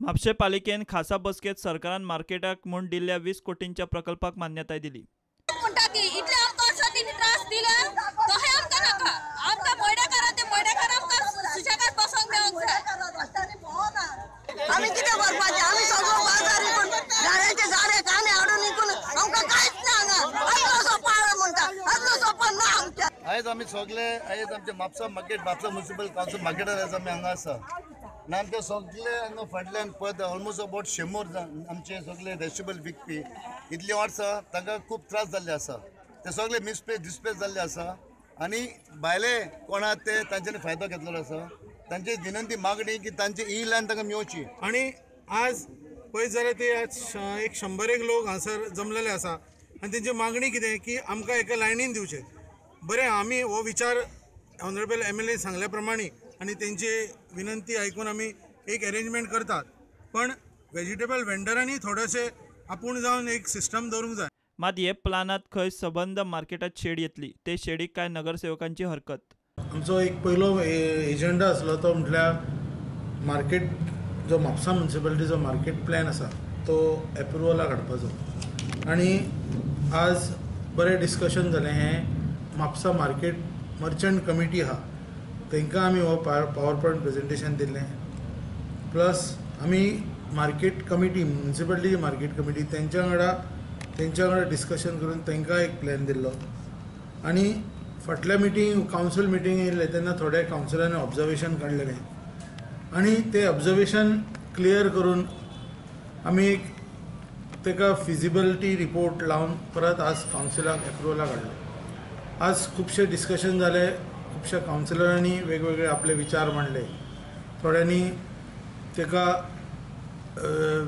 म्हापशें पालिकेन खासा बसकेत सरकारान मार्केटाक म्हूण दिल्ल्या 20 कोटींच्या प्रकल्पाक मान्यताय दिली. म्हणटा की इतले आमकां असो त्रास दिला तशें आमकां नाका. आमकां मयड्याकारां ते मयड्याकार आमकां सुशेगाद बसोंक मेळोंक जाय. आमी कितें करपाचें? आमी सगळो बाजार विकून गाड्यांचे गाडे कांदे हाडून विकून आमकां कांयच ना हांगा. आजलो सोंपा म्हणटा, आजलो सोंपा ना आमच्या. आयज आमी सगळे आयज आमचे Mapusa market, Mapusa municipal council मार्केटार आयज आमी हांगा आसा. ना आमचे सगळे हांगा फाटल्यान पद ऑलमोस्ट अबावट 100 आमचे सगळे वेजिटेबल विकपी इतली वर्सां तांकां खूब त्रास जाल्ले आसा. ते सगळे मिसप्लेस डिसप्लेस जाल्ले आसा आनी भायले कोणा ते तांच्यांनी फायदो घेतलेलो आसा. तांची विनंती मागणी की तांची ही लायन तांकां मेळची. आनी आज पळयत जाल्यार ते एक 100 लोक हांगासर जमलेले आसा आनी तेंची मागणी कितें की आमकां एका लायनीन दिवचें. बरें, आमी हो विचार ऑनरेबल MLA सांगल्या प्रमाणे आनी तेंची विनंती आयकून आमी एक एरेंजमेंट करतात, पण वेजिटेबल वेंडरांनी थोडेशे आपूण जावन एक सिस्टम दवरूंक जाय. मात हे प्लानात खंय सबंद मार्केटात शेड येतली ते शेडीक कांय नगरसेवकांची हरकत. आमचो एक पयलो एजेंडा आसलो तो म्हटल्यार मार्केट जो म्हापसा म्युनिसिपालिटीचो मार्केट प्लॅन आसा तो एप्रुवलाक हाडपाचो. आनी आज बरें डिस्कशन जालें. हें म्हापसा मार्केट मर्चंट कमिटी आहा तांकां आमी हो पावर पॉयंट प्रेजेंटेशन दिल्लें. प्लस आमी मार्केट कमिटी, म्युनिसिपालिटीची मार्केट कमिटी तेंच्या वांगडा डिस्कशन करून तांकां एक प्लॅन दिल्लो. आनी फाटल्या मिटींग, कावन्सील मिटींग येयल्ले तेन्ना थोड्या कावन्सिलांनी ऑब्जर्वेशन काडलेलें आनी ते ऑब्जर्वेशन क्लियर करून आमी एक ताका फिजिबिलिटी रिपोर्ट लावन परत आज कावन्सिलाक एप्रुवलाक हाडलो. आज खुबशे डिस्कशन जाले, खुबश्या कावन्सिलरांनी वेगवेगळे आपले विचार मांडले, थोड्यांनी ताका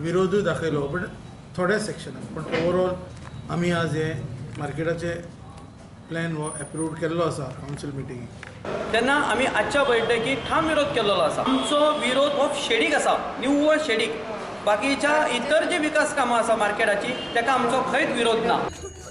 विरोधूय दाखयलो, बट थोड्या सेक्शनाक. पण ओवरऑल आमी आज हे मार्केटाचे प्लॅन हो एप्रूव्ड केल्लो आसा कावन्सील मिटिंगेक. तेन्ना आमी आजच्या बैठकीक ठाम विरोध केल्लो आसा. आमचो विरोध हो शेडीक आसा, निव्वळ शेडीक. बाकीच्या इतर जी विकास कामां आसा मार्केटाची ताका आमचो खंयच विरोध ना.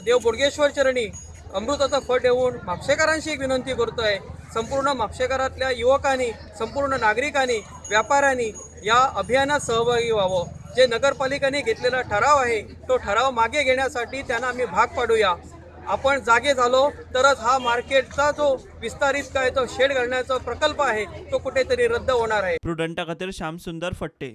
देव बोडगेश्वर चरणी अमृताचा फळ देऊन म्हापशेकारांशी एक विनंती करतोय, संपूर्ण म्हापशेकारांतल्या युवकांनी, संपूर्ण नागरिकांनी, व्यापाऱ्यांनी या अभियानात सहभागी व्हावं. जे नगरपालिकेने घेतलेला ठराव आहे तो ठराव मागे घेण्यासाठी त्यांना आम्ही भाग पाडूया. आपण जागे झालो तरच हा मार्केटचा जो विस्तारित काय तो शेड घालण्याचा प्रकल्प आहे तो कुठेतरी रद्द होणार आहे. प्रुडंटा खातीर श्यामसुंदर फट्टे.